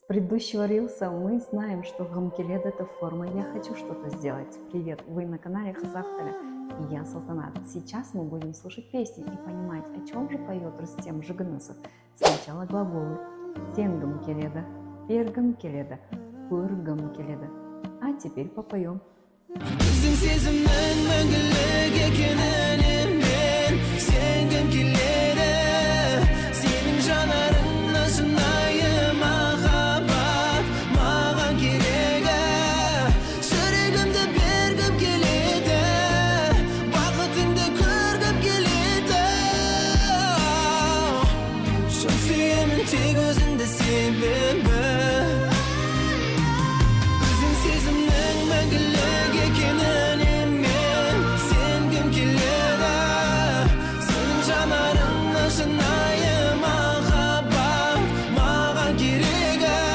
Предыдущего рилса мы знаем, что «ғым келеді» – это форма «я хочу что-то сделать». Привет, вы на канале Қазақ тілі, и я Салтанат. Сейчас мы будем слушать песню и понимать, о чем же поет Рустем Жугунусов. Сначала глаголы: сенгім келеді, бергім келеді, көргім келеді. А теперь попоем. Біздің сезімнің мәңгілік екеніне мен сенгім келеді. Сенің жанарың